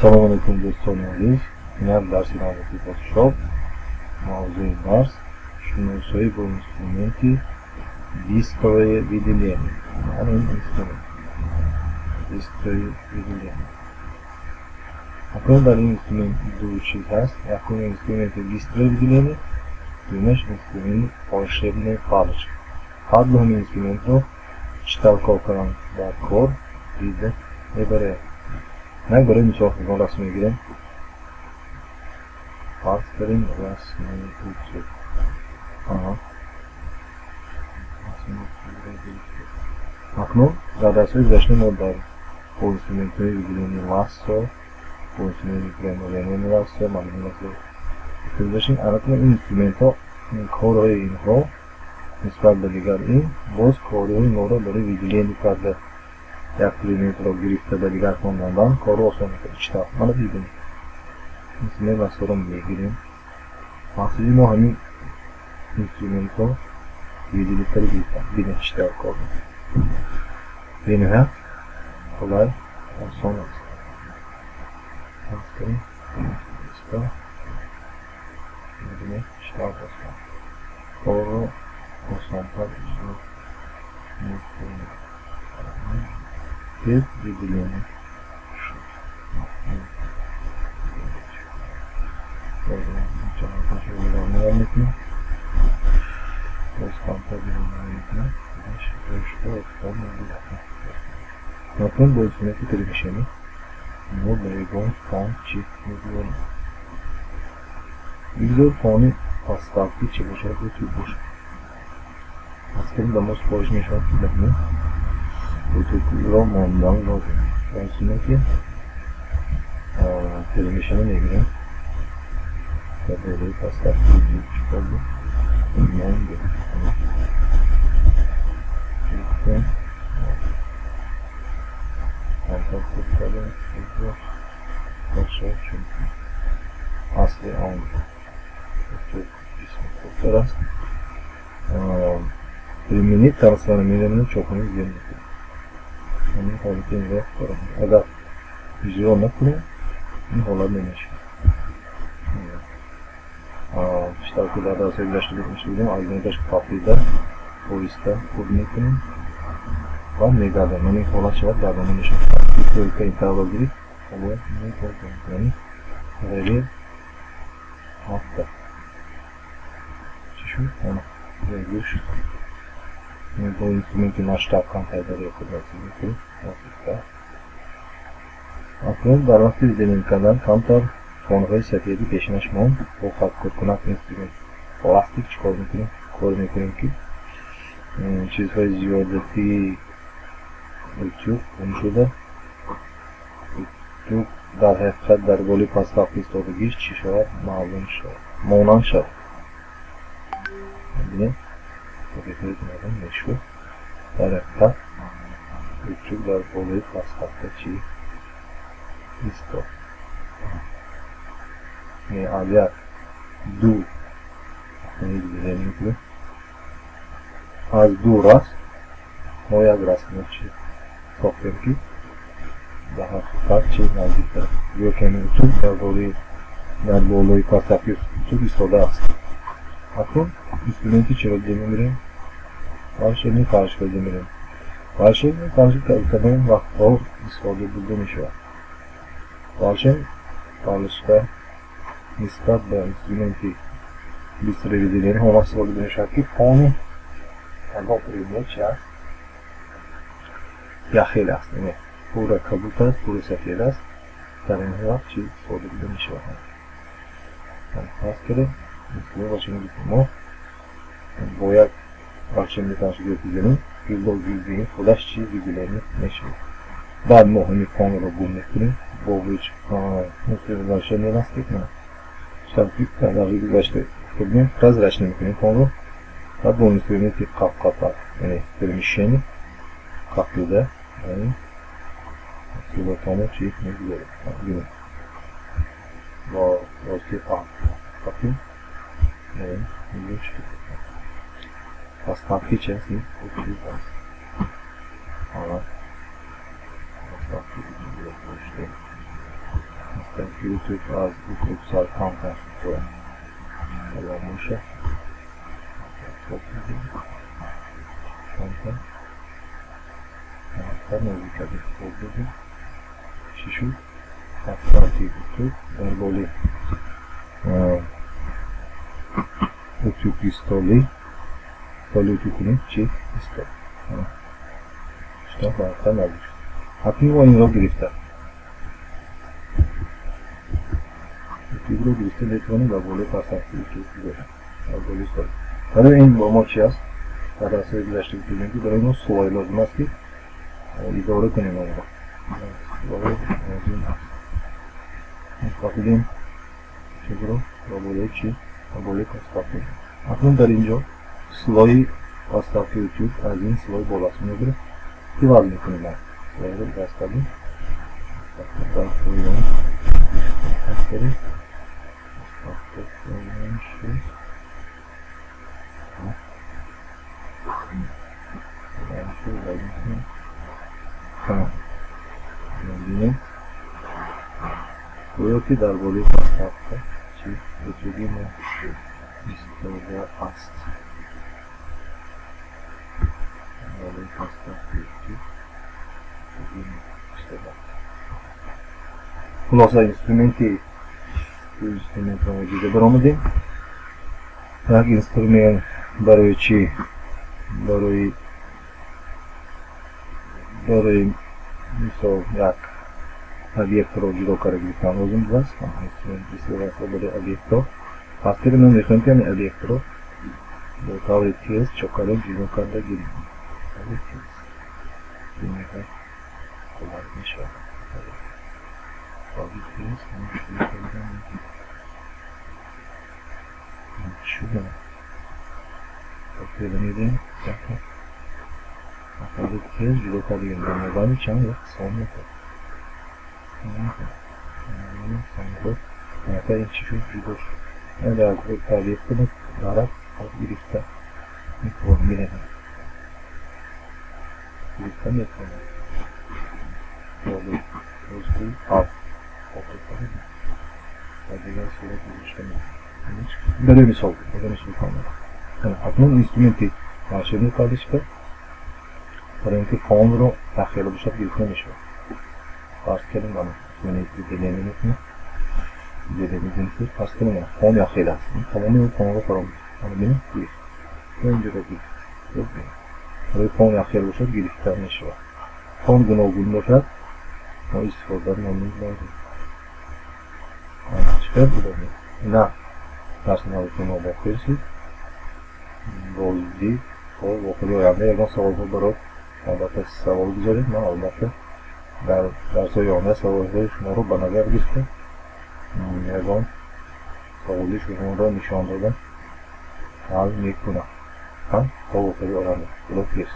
Салом алейкум, дӯстони азиз. Инак дарси навбати Photoshop. Мавзӯи дарс: шиносоӣ бо инструменти быстрое выделение. Яъне ин инструмент быстрое выделение. Акнун дар ин инструмент ду чиз ҳаст: якум инструменти быстрое выделение, дуюмаш инструменти волшебная палочка. Ҳар ду ҳамин инструментро чӣ тавр кор кардан дар кор дида мебарем. Инак, барои мисол ягон расм мегирем. Фарз кардем, расми утюг. Расми утюгро гирифтем. Акнун дар дарсҳои гузашта мо дар бо инструментҳои выделения лассо, бо инструменти прямолинейный лассо, магнит лассо гузаштем. Акнун ин инструментҳо, корҳои инҳо нисбат ба дигар ин боз корҳои моро барои выделение карда, як предметро гирифта ба дигар фон мондан корро осон мекунад. Чӣ тавр? Мана бибинед, инструмент лассоро мегирем. Мақсади мо ҳамин инструментро выделить карда гирифтан. Бинед, чӣ тавр кор мекунад. Бениҳоят қулай, осон аст. Фарз кунем, мебинед, чӣ тавр осон корро осонтар иҷро мекунад. Без выделения шуд. Мекунем, боз камтар мекунем. Акнун бо инструменти перемещение мо ба ягон фон чӣ мегузорем. Бигзор фони подставки чӣ бошад? Утюг бошад. Фарз кардем, ба мо супориш мешавад, ки дар ҳамин утюгро мондан лозим. Бо инструменти перемещение мегирем ва болои подставки утюг чӣ кардем? Мондем. Гирифтем, камтар хурд кардем, бошад, чунки асли он утюг ҷисми хурдтар аст. Применить трансформирование чопани зер мекунем. Ҳамин ҳолати инро дорам. Агар иҷро накунем, ин ҳолат намешавад. Чӣ тавр ки дар дарсҳои гузашта гуфта будем, аз ноташ қафида оҳиста хурд мекунем ва мегардонем. Ин ҳолат шавад, гардонда мешавад. Только ин таврро гирифт, бояд мегардонем, яъне ғайри ҳафта чӣ шуд? Ана ҷойгир шуд. Бо инструменти масштаб камтар барои худ мекунем. Акнун дар вақти выделение кардан камтар фонҳои сафеди пешинаш монд. Бо хатткоркунак инструмент ластик чӣ кор мекунем? Кор мекунем, ки чизҳои зиёдатии утюг гум шуда, утюг дар ҳақиқат дар болои подставка истодагиш чӣ шавад? Маълум шавад, монанд шавад. Бинед, сафедҳои маълум мешуд. Дар ҳақиқат утюг дар болои подставка чӣ истод. Аз як ду выделение мекунем, аз ду расм мо як расмро чӣ сохтем, ки дар ҳақиқат чӣ наздиктар, гӯё ки ҳамин утюг дар болои подставки утюг истодааст. Акнун инструменти чиро дида мебарем? Волшебный палочка дида мебарем. Волшебный палочка кадом вақтҳо истифода бурда мешавад? Волшебный палочка нисбат ба инструменти быстрое выделение ҳамон вақт истифода мешавад, ки фони ягон предмет чи аст? Яхел аст, яъне пурра кабуд аст, пурра сафед аст. Дар ин вақт чӣ истифода бурда мешавад? Фарз кардем, инструмент волшебный мо бо як волшебный палочка гирифта, гирдо гирди худаш чӣ выделение мешавад. Баъд мо ҳамин фонро гум мекунем бо волшебный ластик. На дар гузашта гуфта будем, прозрачный мекунем фонро. Баъд бо инструменти қапқапак, яъне перемещение, қапида суратҳомо чӣ мегузорем. Бинед, бо рости а қапим, чӣ подставки чи аст? Ин утюг аст. Ана подставки гузоштем. Утюг аз утюг сар камтар калон бошад. Камтар. Камтар наздик кардем, хоб додем. Чӣ шуд? Пасставки утюг дар болои утюги столи. Столи утюг кунем, чӣ? Стол. Шуд, камтар наздик шуд. Акнун мо инро гирифта. Утюгро гирифта метавонем дар болои пасставки утюг гузорем. Дар болои стол. Барои ин бо мо чӣ аст? Дар дарсҳои гузашта гуфтем, ки барои мо слой лозим аст, ки идора кунем онро. Слой лозим аст. Қапидем утюгро ба болои чӣ? Ба болои подставка. Акнун дар инҷо слои подставки утюг аз ин слой боло аст. Мебинем, иваз мекунем мо. Слойро иваз кардем. Дар поён кардем. Подставка поён шуд. Бинем, гӯё ки дар болои подставка чӣ утюги мо истода аст. Болои подставки утюг мо истода аст. Хулоса, инструменти инструментро мо дида баромадем. Як инструмент барои чӣ? Барои мисол як объектро ҷудо карда гирифтан лозим будааст. Инструмент барои объектро. Пас кардем, мо мехоҳем, ки ҳамин объектро бо таври тез чокара ҷудо карда гирем. Таври тез. Бинеҳоят қулай мешавад. Таври тез мо ҷудо карда мегирем. Шуд. Тез медиҳем. Таври тез ҷудо карда гирем. Дар мобайни чанд вақт сония. Ин чӣ шуд? Ҷудо шуд. Дар объекти мо дарак гирифта метавонем. Бинед, гирифта метавонем. Ва дигар сурат гузошта метавонем. Барои мисол, фаҳмед. Акнун инструменти волшебный палочка барои инки фонро тахела бошад гирифта мешавад. Фарз кардем, мана выделение мекунем. Выделение фарз кардем, мана фон яхел аст. Тамоми он фонро фаро мегирад. Бинед, гирифт. То инҷоро гирифт. Барои фон яхел бошад гирифта мешавад. Фон гуногун бошад, мо истифода намебарем. Чӣ қадр удобно. Ина дарси навбати мо ба охир расид. Бо зудӣ то вохӯри оянда ягон саволҳо барот албатта савол гузоред. Ман албатта дар дарсҳои оянда саволҳои шуморо ба назар гирифта ягон саволи шуморо нишон дода ҳал мекунам. То вохӯри оянда. Худо ҳофиз.